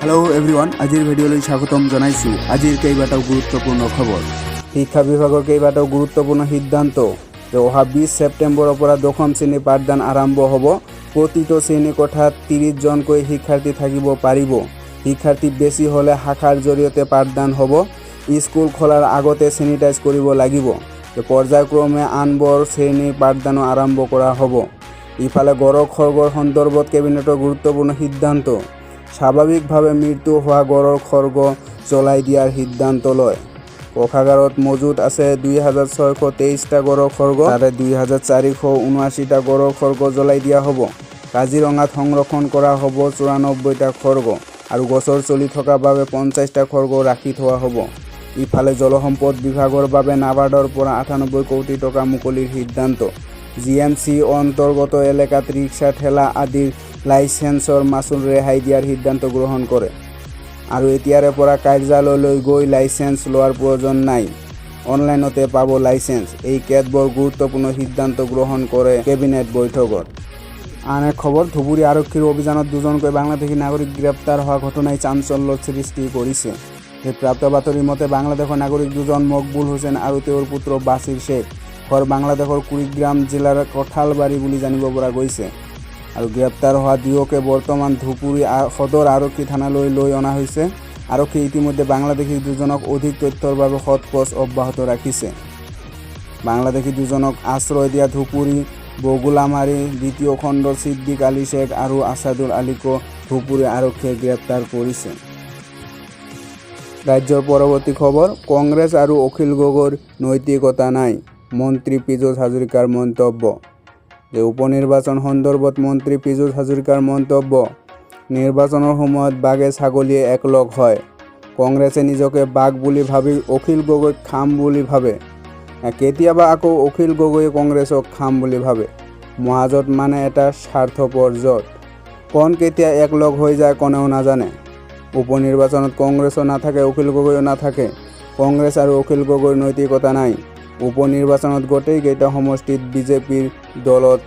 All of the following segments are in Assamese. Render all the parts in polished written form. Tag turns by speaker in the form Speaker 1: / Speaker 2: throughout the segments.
Speaker 1: হেল্ল' এভৰিৱান, আজিৰ ভিডিঅ'লৈ স্বাগতম জনাইছোঁ। আজিৰ কেইবাটাও গুৰুত্বপূৰ্ণ খবৰ। শিক্ষা বিভাগৰ কেইবাটাও গুৰুত্বপূৰ্ণ সিদ্ধান্ত যে অহা 20 ছেপ্টেম্বৰৰ পৰা দশম শ্ৰেণীৰ পাঠদান আৰম্ভ হ'ব। প্ৰতিটো শ্ৰেণীকোঠাত 30 জনকৈ শিক্ষাৰ্থী থাকিব পাৰিব। শিক্ষাৰ্থী বেছি হ'লে শাখাৰ জৰিয়তে পাঠদান হ'ব। স্কুল খোলাৰ আগতে চেনিটাইজ কৰিব লাগিব। পৰ্যায়ক্ৰমে আনবোৰ শ্ৰেণীৰ পাঠদানো আৰম্ভ কৰা হ'ব। ইফালে গঁড়ৰ খৰ্গৰ সন্দৰ্ভত কেবিনেটৰ গুৰুত্বপূৰ্ণ সিদ্ধান্ত। স্বাভাৱিকভাৱে মৃত্যু হোৱা গঁড়ৰ খৰ্গ জ্বলাই দিয়াৰ সিদ্ধান্ত লয়। কোষাগাৰত মজুত আছে 2623টা গঁড়ৰ খৰ্গ। তাৰে 2479টা গঁড়ৰ খৰ্গ জ্বলাই দিয়া হ'ব। কাজিৰঙাত সংৰক্ষণ কৰা হ'ব 94টা খৰ্গ আৰু গোচৰ চলি থকা বাবে 50টা খৰ্গ ৰাখি থোৱা হ'ব। ইফালে জলসম্পদ বিভাগৰ বাবে নাবাৰ্ডৰ পৰা 98 কোটি টকা মুকলিৰ সিদ্ধান্ত। জিএমচি অন্তৰ্গত এলেকাত ৰিক্সা, ঠেলা আদিৰ লাইচেন্সৰ মাচুল ৰেহাই দিয়াৰ সিদ্ধান্ত গ্ৰহণ কৰে আৰু এতিয়াৰে পৰা কাৰ্যালয়লৈ গৈ লাইচেন্স লোৱাৰ প্ৰয়োজন নাই, অনলাইনতে পাব লাইচেন্স। এই কেতবোৰ গুৰুত্বপূৰ্ণ সিদ্ধান্ত গ্ৰহণ কৰে কেবিনেট বৈঠকত। আন এক খবৰ, ধুবুৰী আৰক্ষীৰ অভিযানত দুজনকৈ বাংলাদেশী নাগৰিক গ্ৰেপ্তাৰ হোৱা ঘটনাই চাঞ্চল্যৰ সৃষ্টি কৰিছে। এই প্ৰাপ্ত বাতৰি মতে, বাংলাদেশৰ নাগৰিক দুজন মকবুল হোসেন আৰু তেওঁৰ পুত্ৰ বাছিৰ শ্বেখ। ঘৰ বাংলাদেশৰ কুৰিগ্ৰাম জিলাৰ কঁঠালবাৰী বুলি জানিব পৰা গৈছে। আৰু গ্ৰেপ্তাৰ হোৱা দুয়োকে বৰ্তমান ধুবুৰী সদৰ আৰক্ষী থানালৈ লৈ অনা হৈছে। আৰক্ষীয়ে ইতিমধ্যে বাংলাদেশী দুজনক অধিক তথ্যৰ বাবে সোধ-পোছ অব্যাহত ৰাখিছে। বাংলাদেশী দুজনক আশ্ৰয় দিয়া ধুবুৰী বগুলামাৰী দ্বিতীয় খণ্ডৰ ছিদ্দিক আলী শ্বেখ আৰু আছাদুল আলীকো ধুবুৰী আৰক্ষীয়ে গ্ৰেপ্তাৰ কৰিছে। ৰাজ্যৰ পৰৱৰ্তী খবৰ, কংগ্ৰেছ আৰু অখিল গগৈৰ নৈতিকতা নাই, মন্ত্ৰী পীযুষ হাজৰিকাৰ মন্তব্য। যে উপ নিৰ্বাচন সন্দৰ্ভত মন্ত্ৰী পীযুষ হাজৰিকাৰ মন্তব্য, নিৰ্বাচনৰ সময়ত বাঘে ছাগলীয়ে একলগ হয়। কংগ্ৰেছে নিজকে বাঘ বুলি ভাবি অখিল গগৈক খাম বুলি ভাবে। কেতিয়াবা আকৌ অখিল গগৈয়ে কংগ্ৰেছক খাম বুলি ভাবে। মহাজোঁট মানে এটা স্বাৰ্থপৰ জোঁট। কোন কেতিয়া একলগ হৈ যায়, কোনেও নাজানে। উপ নিৰ্বাচনত কংগ্ৰেছো নাথাকে, অখিল গগৈও নাথাকে। কংগ্ৰেছ আৰু অখিল গগৈৰ নৈতিকতা নাই। উপ নিৰ্বাচনত গোটেইকেইটা সমষ্টিত বিজেপিৰ দলত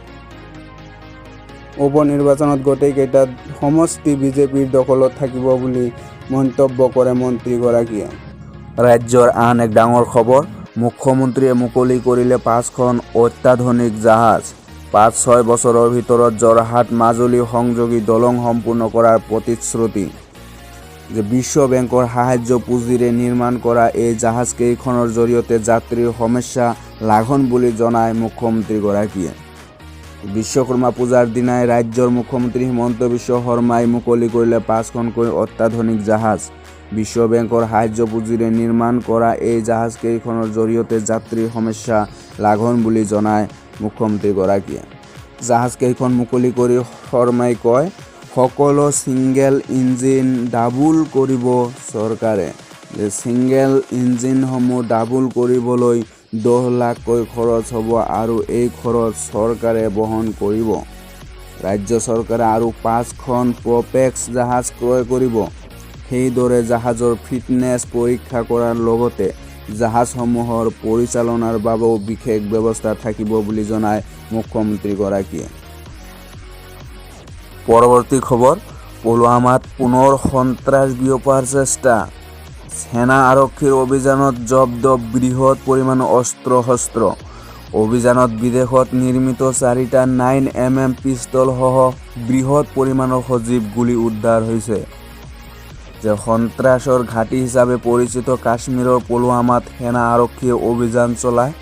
Speaker 1: উপ নিৰ্বাচনত গোটেইকেইটা সমষ্টি বিজেপিৰ দখলত থাকিব বুলি মন্তব্য কৰে মন্ত্ৰীগৰাকীয়ে। ৰাজ্যৰ আন এক ডাঙৰ খবৰ, মুখ্যমন্ত্ৰীয়ে মুকলি কৰিলে পাঁচখন অত্যাধুনিক জাহাজ। 5-6 বছৰৰ ভিতৰত যোৰহাট মাজুলী সংযোগী দলং সম্পূৰ্ণ কৰাৰ প্ৰতিশ্ৰুতি। যে বিশ্ব বেংকৰ সাহায্য পুঁজিৰে নিৰ্মাণ কৰা এই জাহাজকেইখনৰ জৰিয়তে যাত্ৰীৰ সমস্যা লাঘৱ বুলি জনায় মুখ্যমন্ত্ৰীগৰাকীয়ে। বিশ্বকৰ্মা পূজাৰ দিনাই ৰাজ্যৰ মুখ্যমন্ত্ৰী হিমন্ত বিশ্ব শৰ্মাই মুকলি কৰিলে পাঁচখনকৈ অত্যাধুনিক জাহাজ। বিশ্ব বেংকৰ সাহায্য পুঁজিৰে নিৰ্মাণ কৰা এই জাহাজকেইখনৰ জৰিয়তে যাত্ৰীৰ সমস্যা লাঘৱ বুলি জনায় মুখ্যমন্ত্ৰীগৰাকীয়ে। জাহাজকেইখন মুকলি কৰি শৰ্মাই কয়, সকলো ছিংগল ইঞ্জিন ডাবুল কৰিব চৰকাৰে। যে ছিংগল ইঞ্জিনসমূহ ডাবুল কৰিবলৈ 10 লাখকৈ খৰচ হ'ব আৰু এই খৰচ চৰকাৰে বহন কৰিব। ৰাজ্য চৰকাৰে আৰু পাঁচখন প্ৰপেক্স জাহাজ ক্ৰয় কৰিব। সেইদৰে জাহাজৰ ফিটনেছ পৰীক্ষা কৰাৰ লগতে জাহাজসমূহৰ পৰিচালনাৰ বাবেও বিশেষ ব্যৱস্থা থাকিব বুলি জনায় মুখ্যমন্ত্ৰীগৰাকীয়ে। পৰৱৰ্তী খবৰ, পুলৱামাত পুনৰ সন্ত্ৰাস বিয়পোৱাৰ চেষ্টা। সেনা আৰক্ষীৰ অভিযানত জব্দ বৃহৎ পৰিমাণৰ অস্ত্ৰ-শস্ত্ৰ। অভিযানত বিদেশত নিৰ্মিত চাৰিটা 9 এমএম পিষ্টলসহ বৃহৎ পৰিমাণৰ সজীৱ গুলী উদ্ধাৰ হৈছে। যে সন্ত্ৰাসৰ ঘাঁটি হিচাপে পৰিচিত কাশ্মীৰৰ পুলৱামাত সেনা আৰক্ষীয়ে অভিযান চলায়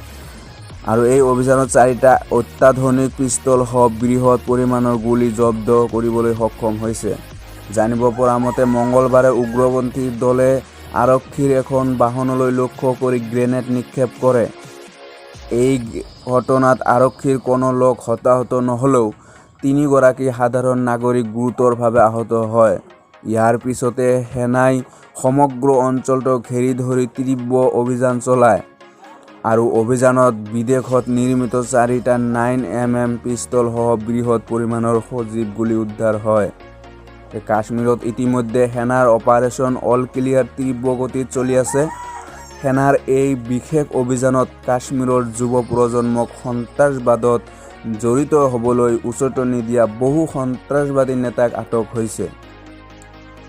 Speaker 1: আৰু এই অভিযানত চাৰিটা অত্যাধুনিক পিষ্টলসহ বৃহৎ পৰিমাণৰ গুলী জব্দ কৰিবলৈ সক্ষম হৈছে। জানিব পৰা মতে, মঙলবাৰে উগ্ৰপন্থীৰ দলে আৰক্ষীৰ এখন বাহনলৈ লক্ষ্য কৰি গ্ৰেনেড নিক্ষেপ কৰে। এই ঘটনাত আৰক্ষীৰ কোনো লোক হতাহত নহ'লেও তিনিগৰাকী সাধাৰণ নাগৰিক গুৰুতৰভাৱে আহত হয়। ইয়াৰ পিছতে সেনাই সমগ্ৰ অঞ্চলটো ঘেৰি ধৰি তীব্ৰ অভিযান চলায় আৰু অভিযানত বিদেশত নিৰ্মিত চাৰিটা 9 এমএম পিষ্টলসহ বৃহৎ পৰিমাণৰ সজীৱ গুলী উদ্ধাৰ হয়। কাশ্মীৰত ইতিমধ্যে সেনাৰ অপাৰেচন অল ক্লিয়াৰ তীব্ৰ গতিত চলি আছে। সেনাৰ এই বিশেষ অভিযানত কাশ্মীৰৰ যুৱ প্ৰজন্মক সন্ত্ৰাসবাদত জড়িত হ'বলৈ উচটনি দিয়া বহু সন্ত্ৰাসবাদী নেতাক আটক হৈছে।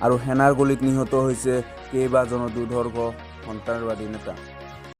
Speaker 1: আৰু সেনাৰ গুলীত নিহত হৈছে কেইবাজনো দুৰ্ধৰ্ষ সন্ত্ৰাসবাদী নেতা।